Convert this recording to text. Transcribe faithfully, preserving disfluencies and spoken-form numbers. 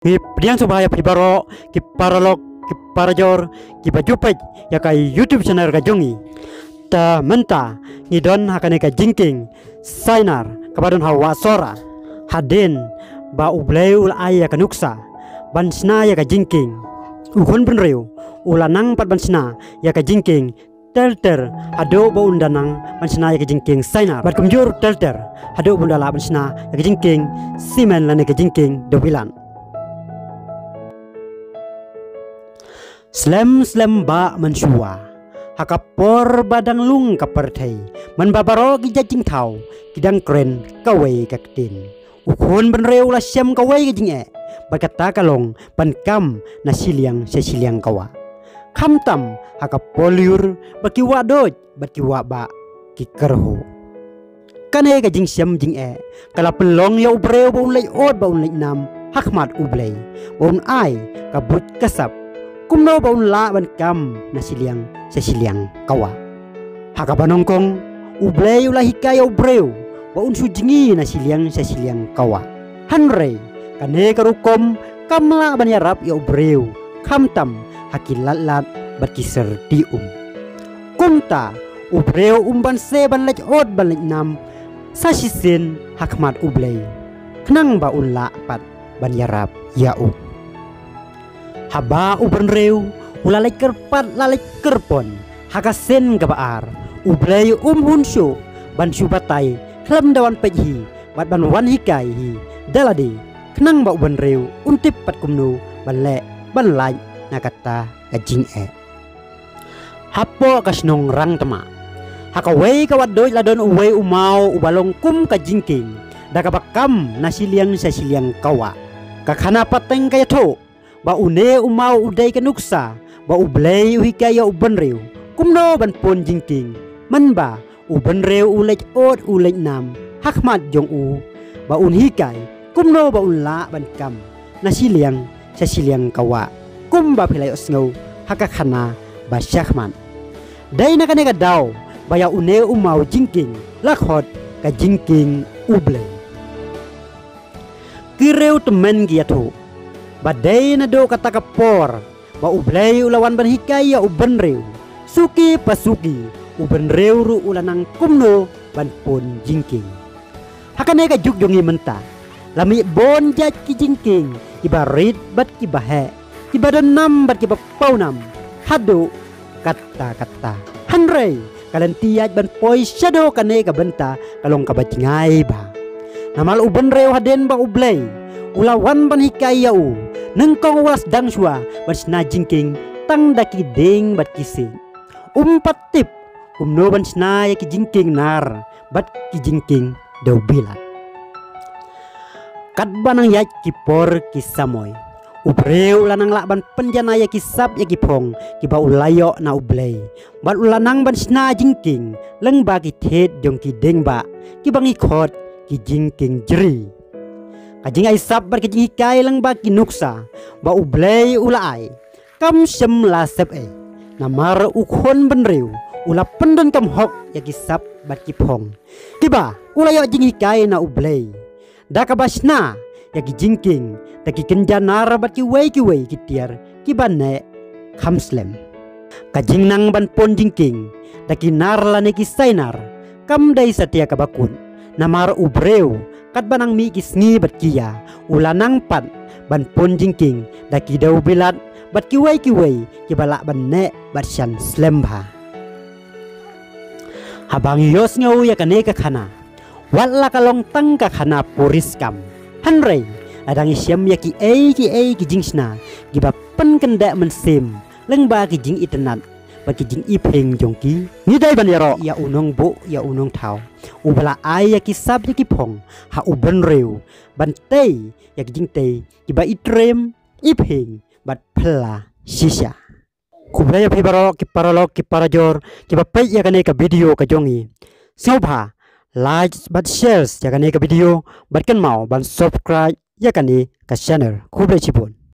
Ngi pdiang sngewbha ïa phi baroh ki paralok ki parajor kiba ju peit ïa ka YouTube channel ka jong ngi. Te mynta ngi don ha kane ka jingkieng Sainar kaba don ha Wahsohra. Hadien ba U Blei u la ai ïa ka nuksa ban shna ïa ka jingkieng, u khun bynriew u la nang pat ban shna ïa ka jingkieng ter ter haduh ba un da nang ban shna ïa ka jingkieng Sainar, bad kumjuh ter ter haduh ba un da lah ban shna ïa ka jingkieng Simen lane ka jingkieng Dewbilat. Slem slem ba mynshuwa, ha ka por ba dang lung ka pyrthei, mynba baroh ki jait jingthaw ki dang kren kawei ka ktien, u khun bynriew u la shem kawei ka jingeh, bad kata ka long ban kam na shiliang sha shiliang ka wah, khamtam ha ka por lyiur ba ki wah doid bad ki wah bah ki kyrhuh. Kane ka jingshem jingeh ka la pynlong ïa u briew ba un leit ud ba un leit nam ha khmat U Blei, ba un ai ka buit ka sap kumno ba un lah ban kam na shiliang sha shiliang ka wah. Ha kaba nyngkong, U Blei u la hikai ïa u briew ba un shu jngi na shiliang sha shiliang ka wah. Hynrei kane ka rukom kam lah ban ïarap ïa u briew, khamtam ha ki lad lad bad ki syrti um. Kumta u briew um banse ban leit ud ban leit nam sa shisien ha khmat U Blei, khnang ba un lah pat ban ïarap ïa u. Haba u bynriew u la leit kyrpad la leit kyrpon ha ka sien kaba ar, U Blei um hun shuh ban shu batai khlem da wan peit hi bad ban wan hikai hi da lade, khnang ba u bynriew un tip pat kumno ban leh ban lait na kata ka jingeh. Hapoh ka shnong Rangtma, ha kawei ka wah doid la don uwei u maw uba long kum ka jingkieng, da kaba kam na shiliang sha shiliang ka wah. Ka khana pateng ka ïathuh ba une u maw u dei ka nuksa ba U Blei u hikai ïa u bynriew kumno ban pun jingkieng, mynba u bynriew u leit ud u leit nam ha khmat jong u, ba un hikai kumno ba un lah ban kam na shiliang sha shiliang ka wah, kumba phi la ïohsngew ha ka khana ba shakhmat. Dei na kane ka daw ba ïa une u maw jingkieng la khot ka jingkieng U Blei. Ki riew tymmen ki ïathuh ba dei naduh kata ka por ba U Blei u la wan ban hikai ïa u bynriew, suki pa suki u bynriew ruh u la nang kumno ban pun jingkieng. Ha kane ka juk jong ngi mynta la mih bun jait ki jingkieng, kiba rit bad kiba heh, kiba don nam bad kiba paw nam haduh katta katta. Hynrei ka lynti ïaid ban poi shaduh kane ka bynta ka long kaba jngai bha. Namar u bynriew hadien ba U Blei u la wan ban hikai ïa u, nyngkong u la sdang shuwa ban shna jingkieng tang da ki dieng bad ki siej. Um pat tip kumno ban shna ïa ki jingkieng nar bad ki jingkieng dewbilat. Katba nang ïaid ki por ki samoi, u briew u la nang lah ban pynjanai ïa ki sap ïa ki phong kiba u la ïoh na U Blei, bad u la nang ban shna jingkieng lyngba ki thied jong ki dieng bah kiba ngi khot ki jingkieng jri. Ka jingai sap bad ka jinghikai lyngba ki nuksa ba U Blei u la ai kam shym la sep ei, namar u khun bynriew u la pyndonkam hok ïa ki sap bad ki phong kiba u la ïoh jinghikai na U Blei, da kaba shna ïa ki jingkieng da ki kynja nar bad kiwei kiwei ki tiar kiba neh kham slem. Ka jingnang ban pun jingkieng da ki nar lane ki sainar kam dei satia kaba kut, namar u briew katba nang mih ki sngi bad ki ïa u la nang pat ban pun jingkieng da ki dewbilat bad kiwei kiwei kiba lah ban neh bad shan slem bha. Haba ngi ïohsngew ïa kane ka khana, wat la ka long tang ka khana puriskam, hynrei lada ngi shem ïa kiei kiei ki jingshna kiba pynkyndeh mynsiem lyngba ki jingitynnad bad ki jingiphieng jong ki, ngi dei ban ïaroh ïa u nongbuh ïa u nongthaw uba la ai ïa ki sap ïa ki phong ha u bynriew ban tei ïa ki jingtei kiba itriem, iphieng bad phylla shisha. Khublei ïa phi baroh ki paralok ki parajor kiba peit ïa kane ka video ka jong ngi. Sngewbha like bad share ïa kane ka video bad kynmaw ban subscribe ïa kane ka channel. Khublei shibun.